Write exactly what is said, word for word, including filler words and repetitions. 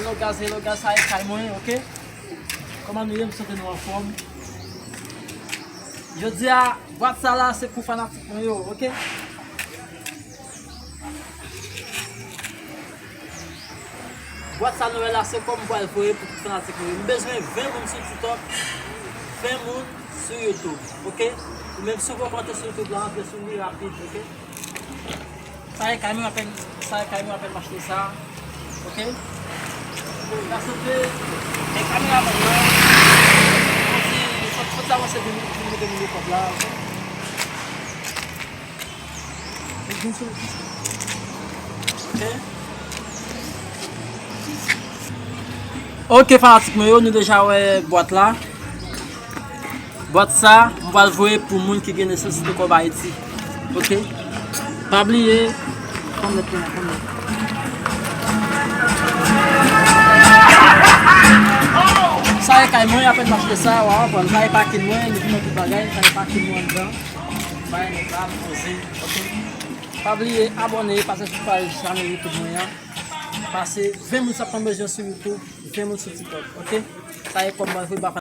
Hello guys, hello guys, sa e kay mwen, ok? Kòman nou ye? M swete nou anfòm. Jodi a, bwat sa la se pou fanatik mwen yo, ok? Bwat sa nou wè la se kòb m pral voye pou tout fanatik mwen yo. M bezwen ven moun sou TikTok, ven moun sou YouTube, ok? Ou menm si w poko antre sou YouTube la, antre sou li rapid, ok? Sa e kay mwen apèn, sa e kay mwen apèn m achte sa. Ok? Sa se te e kameramann nan. Fò ti, fò, fò ti avanse vin, vin mete moun nan kòb la, ok? Ok? Ok, fanatik mwen yo, nou deja wè bwat la. Bwat sa, m pral voye pou moun ki gen nesesite kòb Ayiti. Ok? Pa bliye. Fanm nèt, fanm nèt. Sa e kay mwen, apèn m achte sa, w a konprann. Sa e pakin mwen, nou konn tout bagay, sa e pakin mwen anndan. Bagay nèt la, m poze, ok? Pa bliye abòne, pase sou paj chanèl YouTube mwen an. Pase ven moun sa pran bezwen sou YouTube, ven moun sou TikTok, ok? Sa e kòb mwen voye ba